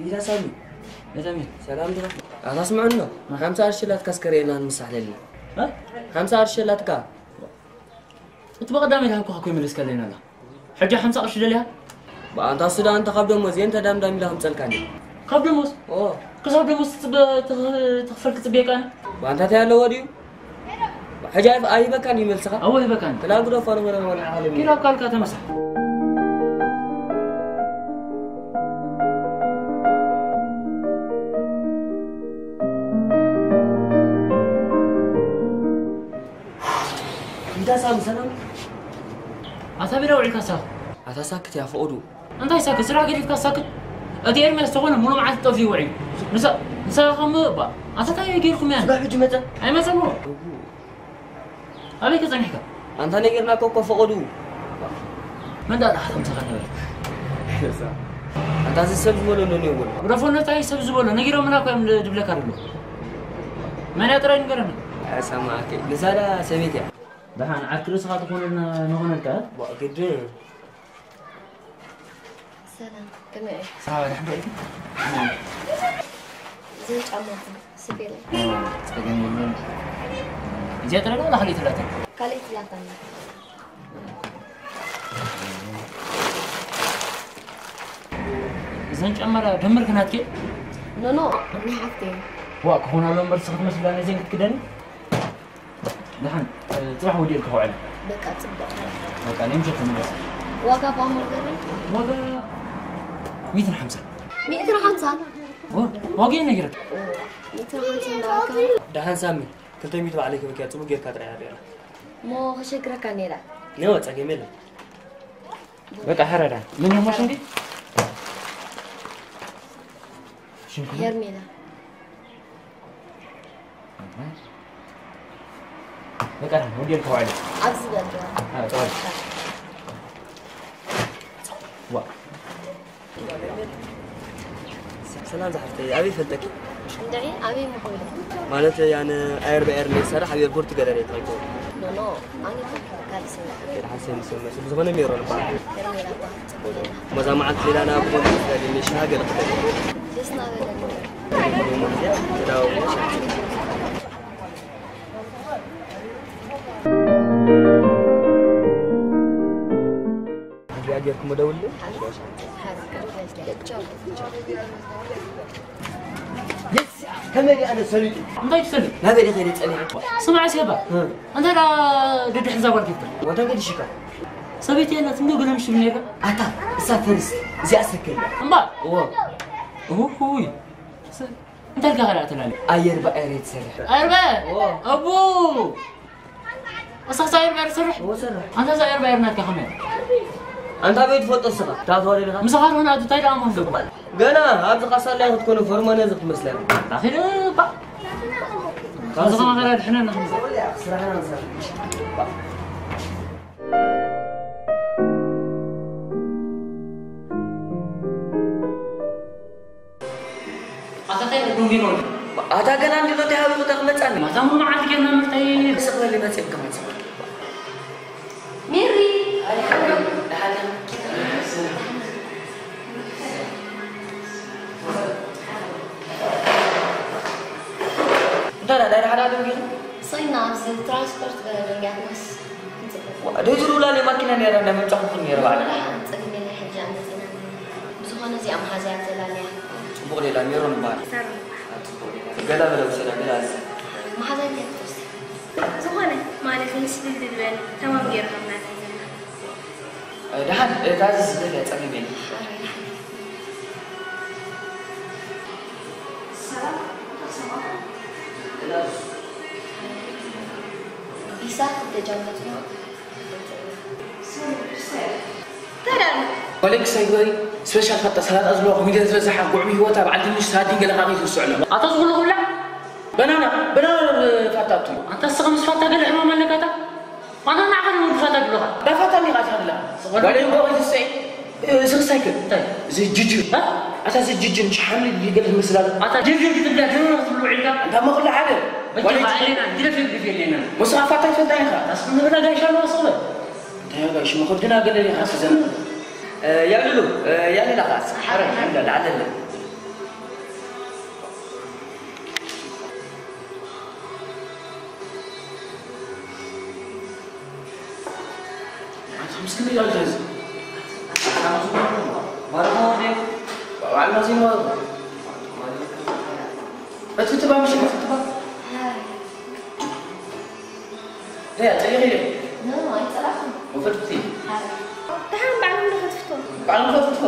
ኢዳ ሳሚ። እተሚ። ሰላም ዲኻ? ኣታ ስምዐኒ። ሓምሳ ቅርሺ ኣላትካ እስከ ርኤና ንምሳሕ ለልና። እ? ሓምሳ ቅርሺ ኣላትካ። እቲ ብቐዳም ኢልካ እኮ ይመለስካለይ ኣላ። ሕጂ ሓምሳ ቅርሺ ደልያ? ብኣንታ እሱ ደኣ እንተ ካብ ደሞዝ እየ እንተ ዳምዳም ኢላ ከምጸልካኒ። ካብ ደሞዝ? ኦ። ክሳብ ደሞዝ ትጽበ-፣ ትኽ-፣ ትኽፈል ክጽበየካ ኣነ? ብኣንታ እንታይ ኣለዎ ድዩ? ሕጂ ኣይበ-፣ ኣይበካን እዩ መልስኻ? ኣዎ ይበካን። ክላ ግደፎ፣ ኣነ ወላ፣ ወላ ዓለም እዩ። ኪላ ካልካ ተመሳሕ። እንዳ ሳሚ ሰላም? ኣታ ቢራ ውዒልካ ሳኽ? ኣታ ሳክት እያ፣ ፍቕዱ። እንታይ ሳክት? ስራሕ ገዲፍካ ሳክት? እቲ ኤርምያስ ተኾነ ሙሉ መዓልቲ ጠፊኡ ውዒሉ። ንሳ-፣ ንሳ ኸም ባ-፣ ኣታ እንታይ ገይርኩም እያ? ስጋብ ሕጂ መጸ? ኣይመጸን እሞ። እዉ። ኣበይ ከ ጸኒሕካ? ኣንታ ነጊርናካ እኮ ፍቕዱ። መን ደኣ ደኣ ከምሳኻ ነበረ? ኣንታ እዚ ሰብ ዝበሎ እንዶ እኒኦ እውን። ግደፎ ነታ እዩ ሰብ ዝበሎ። ነጊሮምና እኮ እዮም ድ-፣ ድብለካ ደሎ። መን እያ ጥራይ ንገረና። ኣሰማዕኪ። ንሳ ደኣ ሰበይቲ እያ። ደሓን ዓርኪ ርእስኻ ትኾነልና፣ ንኾነልካ? ዋ፣ ግድን። ሰላም፣ ከመይ እዩ? ሰላም፣ ድሕን ዶ ኢልኪ? እዘን ጫማኹም ስፌለይ። ኦ፣ ጸገም የለን። እዚኣ ጥራይ ዶ ዋላ ካልኣይቲ ላታ? ካልኣይቲ ላታ ኣላ። እዘን ጫማ ደምር ክናትኪ? ኖ፣ ኖ፣ ናይ ሓፍተይ። ዋ፣ ክኾና ኣሎ እምበር፣ ንስኺ ትመስሊ ነዘን ክትክደኒ? ደሓን፣ እ፣ ጽባሕ ወዲኤልካ ውዕል። በቃ፣ ጽቡቕ። በቃ፣ ናይ ምሸት ተመለስ። ዋጋ ባሙር ገረይ? ዋጋ ሚእትን ሓምሳን። ሚእትን ሓምሳን? ዋ-፣ ዋጋ እየ ነጊረካ። ሚእትን ሓምሳን እንዳበልካ? ደሓን ሳሚ፣ ክልተ ሚእቲ ባዕለይ ክበክያ፣ ጽቡቕ ጌርካ ጥራይ ኣርእየላ። እሞ ከሸግረካ ነይራ። ነዋ፣ ጸገም የለን። በቃ፣ ሕረዳ። ምን ይሞሽ እንዴ? ሽምኩ? ሄርሜላ። በቃ፣ ወዲኤልካ ውዕል። ኣብዚ በል። አ፣ ጥዋል። ዋ። ሰላም ዝሓፍተይ፣ ኣበይ ፈልጠኪ? እንድዒ፣ ኣበይ ምኾይደ? ማለት፣ ያነ ኣየር በኣየር ናይ ሰራሕ ኣብ ኤርፖርት ገለ ሬት ኣይኮን። ኖ፣ ኖ፣ ኣነ እኮ ካልእ ስም። ደሓን ሰሚ ሰሚ፣ ብዝኾነ ሜሮን እባ። ሄርሜላ እባ፣ ጽቡቕ ዜና። መዛ መዓልቲ ሌላ ናብ ጎን ስለ ድንሽ ሃገር ክትበል። ደስ ናበለኒ። እዚኣ ጌርኩም ደውልልኝ። ከመይ ኣነ ሰሊጡ? እንታይ ትሰልጥ? ናበይ ከይደ ጸኒሐ? ስማዕ፣ ሴባ። እ። እንታይ ደኣ ደድሕን እዛ ጓል ጌርካ? ወታ ገዲሽካ? ሰበይቲ የላት እንዶ ገለ ምሽ ነይርካ? ኣታ፣ እሳ ፈርስት፣ እዚኣ ሰከንድ። እምባ? እዎ። እሁሁይ። ስ-፣ እንታይ ኢልካ ከ ደኣ ትላለ? ኣየር ብኣየር እየ ትሰርሕ። ኣየር ብኣየር? እዎ። ኣቡ! እሳስ ኣየር ባየር ትሰርሕ? እዎ፣ እሰርሕ። ኣንታ እዛ ኣየር ባየር ናትካ ከመይ? ኣንታ ኣበይ ትፈልጦ ንስኻ? እታ ተዋደድኻ? ምሳኻ ትኾን ኣቱ እንታይ ደኣ መሃንገባ? ገና ኣብዚ ቃሳላይ ክትኮኑ ፎርማን እዚ ክትመስለና። ኣኺል እባ። ካብዚ ከማኻ ድሕነና ክንዛ። ስራሕና ንሰርሕ። ኣታ እንታይ ደንጊኖ? ኣታ ገና እንድሎ እንታይ ሃቢኹ እታ ክመጻኒ? ማታ ሙሉ መዓልቲ ጌርና ምርታይ? ስቕ በሊ መጺእ ከመጽእ። ሜሪ! ደሓን ኢኻ? እንታይ ደኣ፣ ናይ ደሓን ደንጊኹ? ስቕ ኢልና ኣብዚ ትራንስፖርት ደንጊያትናስ። ዋ፣ ደይ ዝብሉላ ናይ ማኪና ነይራ፣ ናይ ምምጻኹ ነይረ ባዕላ። ወላ ሓንቲ ጸገም የለን፣ ሕጂ ኣመጺና። ብዝኾነ እዚኣ መሓዛያ ተላልያ። ጽቡቕ ሌላ ሜሮን ይበሃል። ሳሮን ይበሃል። አ፣ ጽቡቕ ሌላ። ገላ በለ ውሰዳ፣ ገላ ኣዚ። መሓዛይ እንታይ ክትወስድ? ዝኾነ ማለት ንስልል ዝበለ ተማም ገይርካ ምናምን። እ፣ ደሓን፣ እ፣ ታዝዝ፣ በል፣ ጸገም የለን። ኢሳቅ ተጃመቱ። ተዳሉ። ኮሌክስ ኣይግበሪ፣ ስፔሻል ፋታ ሰላጣ ዝብልዋ ኮሚደረ ዝበዝሓ ጉዕሚ ህይወታ በዓል ድንሽ ሳርዲን ገለ ካኺ ዝርስዑ ኣለዉ። ኣታ ዝብሉ ኩላ? በናና፣ በናና ፋታ ኣቱ። ኣንታ እስኻ ምስ ፋታ ገለ ሕማም ኣለካ ኣታ? ኣታ ንዓኻ ንወዲ ፋታ ድለኻ? ዳ ፋታ ዲኻ ኣታ ድለኻ? ጓለይ እንኳ ወይ ትስዕይ፣ እ፣ ስኽሳይ ከ? እንታይ? እዚ ጅጅ። እ? ኣታ እዚ ጅጅ ምሽ ሓምሊ ድዩ ገለ ትመስል ኣለ? ኣታ ጅጅ ክትብላ ጅጅ ክትብሉ ውዒልካ? ኣንታ መኽላ ሓደ። በቃ ጓለይ ባዕለና ግደፍ ግደፍ የለና። ወስኻ ፋታ ይፈልጣ ኢኻ? ኣስብ ንብላ ጋይሻ ኣለዋ ሰበ። እንታይ ጋይሽ መኸድና ገለ ኢኻ ስዘን። እ፣ ያሉሉ፣ እ፣ ያለላ ኻስ። ሓረ፣ ሓረ፣ ሓረ፣ ሓረ። ምስኪን ልጅ አልጀዝ። ባለፈው ወደ በዓል ማሲን ማለት ነው። በትብትባ ምሽ በትብትባ ያ ጸይሪ ነው። ኖ፣ ኣይጸላእኩን። ወፈትፍቲ። ደሓን ባዕሎም ንኸትፍቶ። ባዕሎም ፈትፍቶ።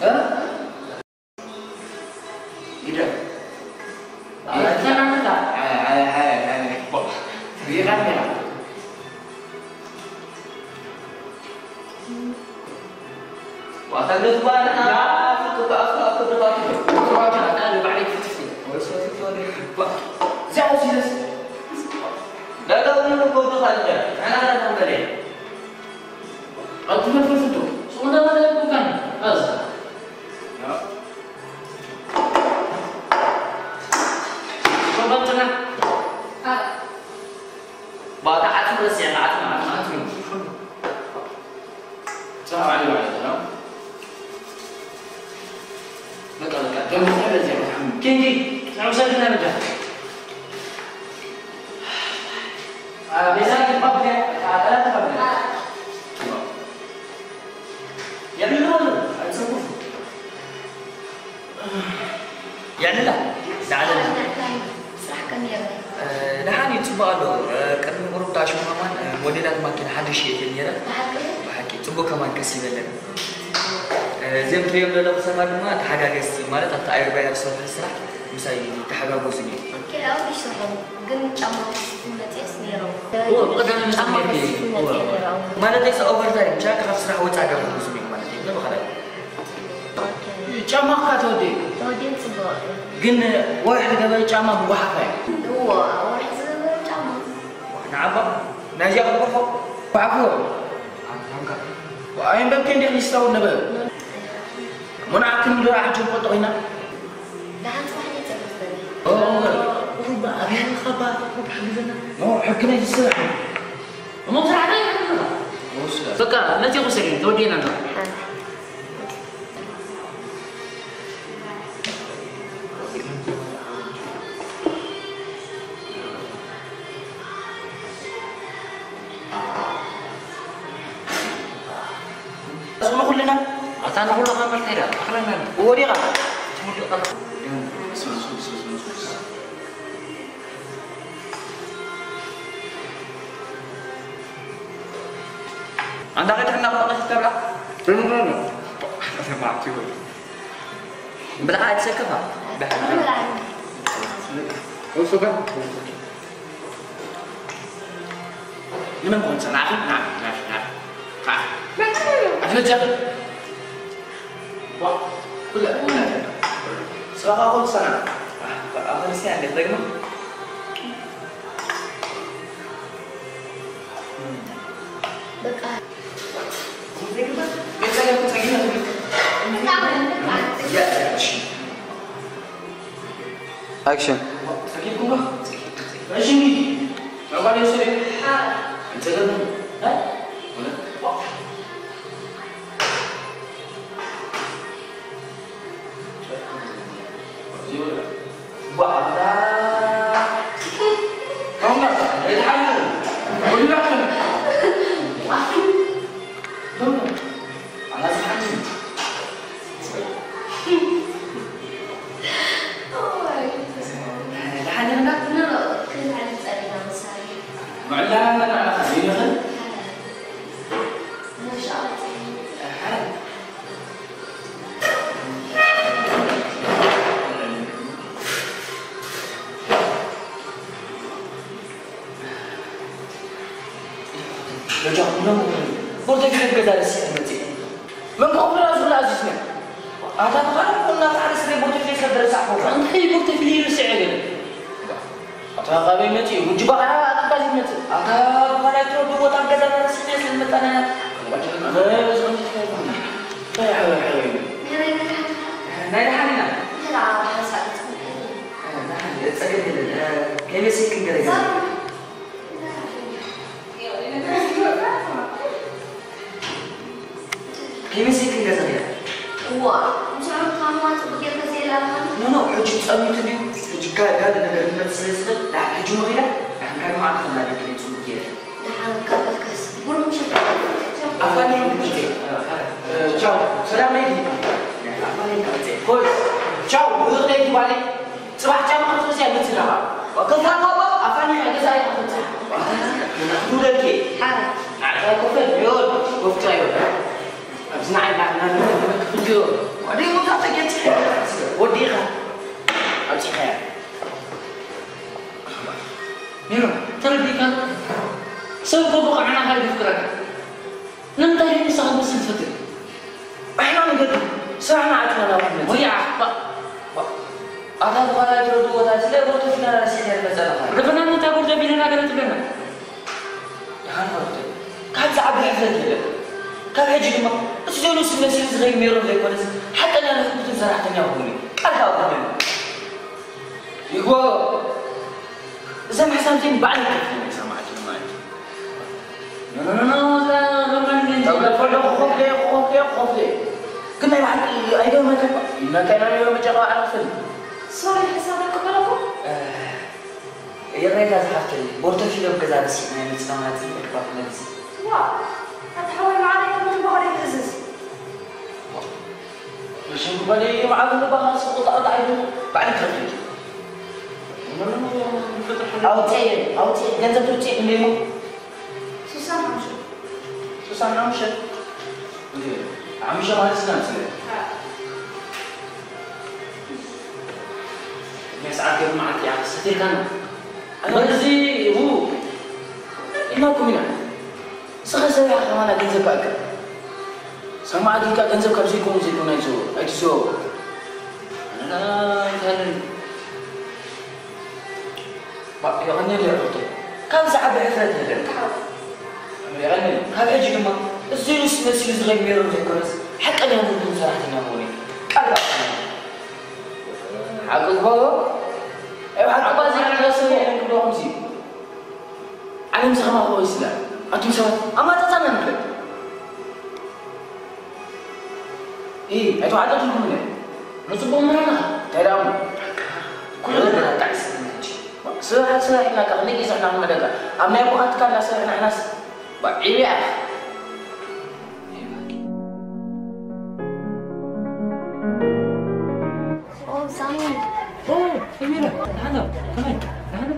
እ? ግደፍ። ኣይ፣ ኣይ፣ ኣይ፣ ኣይ፣ ኣይ። ሪኢኻ ዲኻ? ዋታ ገዝባና፣ ኣፍልጦ፣ ኣፍልጦ፣ ኣፍልጦ፣ ኣፍልጦ። ዋታ፣ ኣታ፣ ባዕለይ ክትፍቲ። ወይ ሰው ትወደድ። እዚኣ ወሲደስ። ዳዳውን ንጎዱ ካልደ። ኣና ተንበለ። ኣንተ ፈትፍቱ። ሶንዳ ማለት እኮ ካን። ኣዝ። ሶንዳ። ባታ ዓጽም ረሲዐ፣ ዓጽም፣ ዓጽም፣ ዓጽም። ሰላም ዓሊ ማለት ነው። በቃ፣ በቃ፣ ደም ሰለ ዚያ። ኪንጊ፣ ሰላም ሰለ ነብዳ። አ፣ ቤዛ ይባብ፣ አ፣ አ፣ አ። የብሉ፣ ኣይትሰኩፍ። ያንላ፣ ዳዕለ። ስራሕ ከመይ ይረአ? እ፣ ደሓን እዩ፣ ጽቡቕ ኣሎ። እ፣ ቅድሚ ቁሩብ ዳሽን ከማን፣ እ፣ ሞዴላት ማኪና ሓድሽ እየ ነይረ። ብሓቂ? ብሓቂ፣ ጽቡቕ ከማን ከሲበለን። እ፣ እዚኦም ትሪኦም ዘለኹ ሰባት ድማ ተሓጋገዝቲ፣ ማለት ኣብቲ ኣየር ባየር ዝሰርሑ ስራሕ ምሳይ ተሓጋገዙ እዮም። ኦኬ፣ ኣብኡ ይሰርሑ። ግን ጫማ ከሲፉ መጽየስ ነይሮም። እዎ፣ ብቐዳም ጫማ መጽየስ ከሲፉ እዎ። መጽየ ነይሮም። ማለተይስ ኦቨርታይም፣ ብቻ ካብ ስራሕ ወጻኢ ገርኩም ዝብሉ ማለት እዩ፣ ብኻልኣይ። ኦኬ። ጫማ እኳ ተወዲኡ። ተወዲኡ ጽቡቕ እዩ። ግን ወርሒ ዝገበረ ጫማ ምጉሓፍ እዩ። እዎ፣ ወርሒ ዝገበረ ጫማ። ንዓባ፣ ናይዚኣ ክትጎርፎ? ጉሓፎ። ኣንበብከ እንዲያ ይስታውን ነበረ። ሞን ዓክን ዶ ኣሕጅም ቆጥቕ ኢና? ደሓን ጽባሕ ደይ ጸሎት በሊ። ኦ፣ ኦ፣ ኦ። ሩባ፣ ኣብያ ኸባ፣ ሩባ፣ ሕግዘና። ኖ፣ ሕግና ይስራሕ። እሞ ስራሕ ደይ ሕግና። ኦ፣ ስራሕ። በቃ፣ ነቲ ኹሰይን፣ ተወዲና ኣለና። እሱ ንኹልና ኣታ ንኹሉ ከመልካ ኢላ፣ ትኽረና። ወዲቓ። ትውድቕ ኣላ። ኣንታ ከይድሕና ክመቐስ ይተብላ? ብልዓ ኣይትሰክፋ። ንመን ኮን ጸናኺ? ና፣ ና፣ ና። ካ። ኣትመጽያ። ዋ፣ ኩላ፣ ኩላ። ስራኻ ኮን ጸና። ኣኸልሲ ኣንዴት ደግሞ? በቃ። ኣክሽን። ሎጃ ኩሎም ቦርተፊ ገዛ ረሲዐ መፅእ። መን ኮፍራ ዙላ ኣዚዝና? ኣታ ተኻለ ኮና ተሓደ ስለ ቦርተፊ ሰብ ደረሳ ኮፍራ። እንታይ ቦርተፊ ይርስዕ ገለ? ኣታ ካበይ መፂኡ? ውጅባ ኸዓ ኣጥባይ መፅእ። ኣታ ብኻልኣይ ትረዱ ቦታ ገዛ ተረሲዕና ስለ መጣና። ኣነ በዚ ከምዚ ትኸውን። እንታይ ሓበይ ሓበይ? ናይ ደሓን ኢና። ናይ ደሓን። ጸገም የለን። ከይመሰልክን ገለ ገለ። ከመይ ሰይፍን ገዛ ዲያ? እዋ፣ ምስ ዕሩብካ እማ ጽቡቕ ጌርካ ዘየላልኻኒ። ኖ፣ ኖ፣ ሕጂ ጸሚቱ ድዩ? ሕጂ ካልእ ነገር ክመጽእ ስለ ዝኽእል፣ ድሓር ሕጂ መኺዳ፣ ንሓንካይ መዓልቲ ከም ናደይ ክመጽእ ገይረ። ደሓን፣ ካብ ኣልካስ፣ ብሩኽ ምሸት። ኣፋኒ፣ ቻው፣ ሰላም ለይኪ። ኣፋኒ፣ ኮይ፣ ቻው፣ ብሩኽ ለይኪ ባለይ። ጽባሕ ጫማ ክትገዝእ እያ መጺና። ከፋ ባባ፣ ኣፋኒ፣ ገዛ እያ ክትበጽሕ። ትውለድኪ። ኣረ። ኣዕጻይ ኮፈ፣ ዮድ፣ ኮፍጫ ዮድ። ኣብዚ ንዓይ ና-፣ ና-፣ ና-፣ ክፍልዮ። ወዲ ሙዛ ተጌጽ። ወዲኻ። ኣብጺኻያ። ሜሮን፣ ተረዲእካ? ሰብ እኮ ብቕዓና ካብ የፍቅረካ። ንምንታይ ድዩ ንስኻ ክትመስል ትፈትል? ኣሕና ንገድም። ስራሕና ኣትና ናብ ክንመጽእ። ወይ ዓባ። ኣታ ብኻልኣይ ትረድኡ ቦታ ስለ ቦርቶ ፊና ረሲዕ ነይር መጸና። ርፍና ንምንታይ ቦርቶ ፊና ገለ ትብለና? ደሓን ሓወቦይ፣ ካብዚ ዓቢ ሕፍረት የለን። ካብ ሕጂ ድማ እቲ ዘይንሱ መሲሉ ዝኸይድ ሜሮን ዘይኮነስ፣ ሓቀኛን ሕጉስን ሰራሕተኛ ክኸውን እዩ። ቃል ክኣቱ ኣለኒ። ይግባኦ። እዛ ምሕሳብ እዚኣ ባዕለይ ክከፍል እየ፣ ሰማዕቲ ማለት እዩ። ኖ፣ ኖ፣ ኖ፣ ኖ፣ እዛ ኖርማል ግን ተብሎ ከሎ ክኸፍል እየ፣ ክኸፍል እየ፣ ክኸፍል እየ። ግን ናይ ብሓቂ ኣይገርመካን? ኢልናካ ኢና ሜሮን፣ መጨረሻ ባዕላ ክፈል። ሶሪ፣ ሕሳብ ኣይቀበለኩም? እ፣ ይቕሬታ ዝሓፍተይ፣ ቦርቶ ፊሎ ኣብ ገዛ ረሲዕና መጺና ማለት እዩ፣ ዕድባ ክመልስ። ዋእ፣ ኣታ ሓወይ መዓረይ፣ ከመይ ባህሪ ይእዝዝ? መሸም ክበል ይመዓሉ ባኻ ስቁጣ እንታይ እዩ? ባዕልካ ትፈልጥ። ኣውፅእ፣ ኣውፅእ፣ ገንዘብ ትውፅእ እንዴ እሞ? ሱሳን ሓሙሽተ። ሱሳን ሓሙሽተ? እንዴ፣ ሓሙሽተ ማለት ስናን ስለ? ኣዎ። ናይ ሰዓት ገብ መዓልቲ እያ ሰቲርካና። መርዚ፣ ው። ኢልናኩም ኢና። ንስኻ ሰሪሕኻ ከማና ገንዘብ ከኣክል። ሰማዕቲ ኢልካ ገንዘብ ካብ ዘይኮኑ ዘይኮኑ ኣይትዘ-፣ ኣይትዘዋወር። ኣነ እንታይ ኣለኒ? ባ-፣ የቐንየለይ ኣሕዋተይ። ካብ ዝዓቢ ሕፍረት የለን። የቐንየለይ። ካብ ሕጂ ድማ እዚ ንሱ መሲሉ ዝኸይድ ሜሮን ዘይኮነስ፣ ሓቀኛ ንግድን ሰራሕተኛ መሆነይ ቃል ባዕልና። ሓቂ እኮ፣ ኣብ ሓቂ ባዚ ሓቂ እኮ። ክብሎ ከምዚ እዩ። ዓለም ዝኸማኹ ይስላል። ኣንቱም ሰባት ኣማጻጻና ንፍለጥ። ኢ፣ ኣይተዋዕጠትልኩምን እዮም። ንጽቡቕ ምናና። እንታይ ደኣ እሞ? ኩሉ ነገር ኣጣዒስና ሕጂ። ስራሕ፣ ስራሕ ኢልና ካብ ንግዲ ስሕና ንመደጋ። ኣብ ናይ ኣቦኻ ትካል እናሰርሕና ሕናስ። ባ፣ ዒብያ። ኦ፣ ሳሚ። ኦ፣ ሰሚራ፣ ደህና፣ ከመይ? ደህና?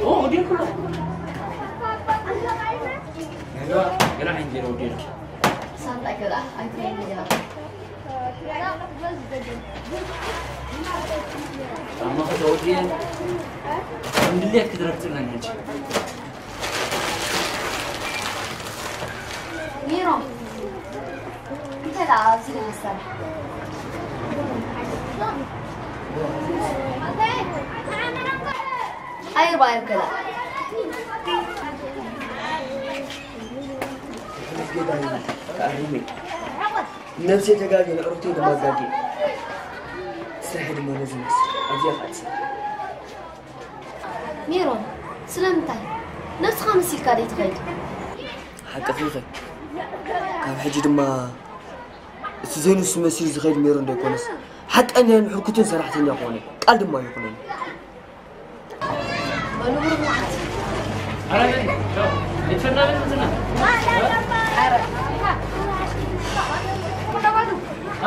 ኦ፣ ወዲእኩ። ገና፣ ገና ዓይን ገይረ ወዲእኩ። ሳንጣ ገዛ፣ ኣይትበይኒ ገና። ጫማ ከተወዲእን፣ ከም ድሌት ክትረግጽለን ሕጂ። ሜሮን፣ እንታይ ደኣ ኣብዚ ደኣ መሳርሒ? ኣይርባ ይርከላ። ነብሰይ ተጋግየ፣ ንዕሩኽተይ ድማ ጋግየ። ስራሐይ ድማ ነዚ መስል። ኣብዚኣ ኸኣ ትሰርሕ። ሜሮን፣ ስለምንታይ? ነብስኻ መሲልካ ደይ ትኸይድ? ሓቅኺ ኢኺ። ካብ ሕጂ ድማ እቲ ዘይንሱ መሲሉ ዝኸይድ ሜሮን ደይኮነስ፣ ሓቀኛን ሕርኩትን ሰራሕተኛ ክኾን እየ። ቃል ድማ ይኹነኒ። በሉ ብሩኽ መዓልቲ።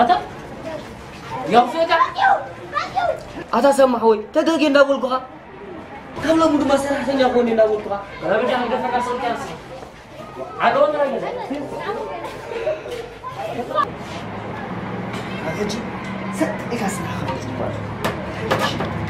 ኣታ ያውፈታ ኣታ ሰማሕ ወይ ተጋጌ እንዳበልኩኻ፣ ካብ ሎሚ ድማ ሰራሕተኛ ክኾን እንዳበልኩኻ። ረብጃ ንገፈካ ሰውታ ዓለወት ራገዘ። ሕጂ ሰጥ ኢልካ ስራሕ ክትብል ትግባእ።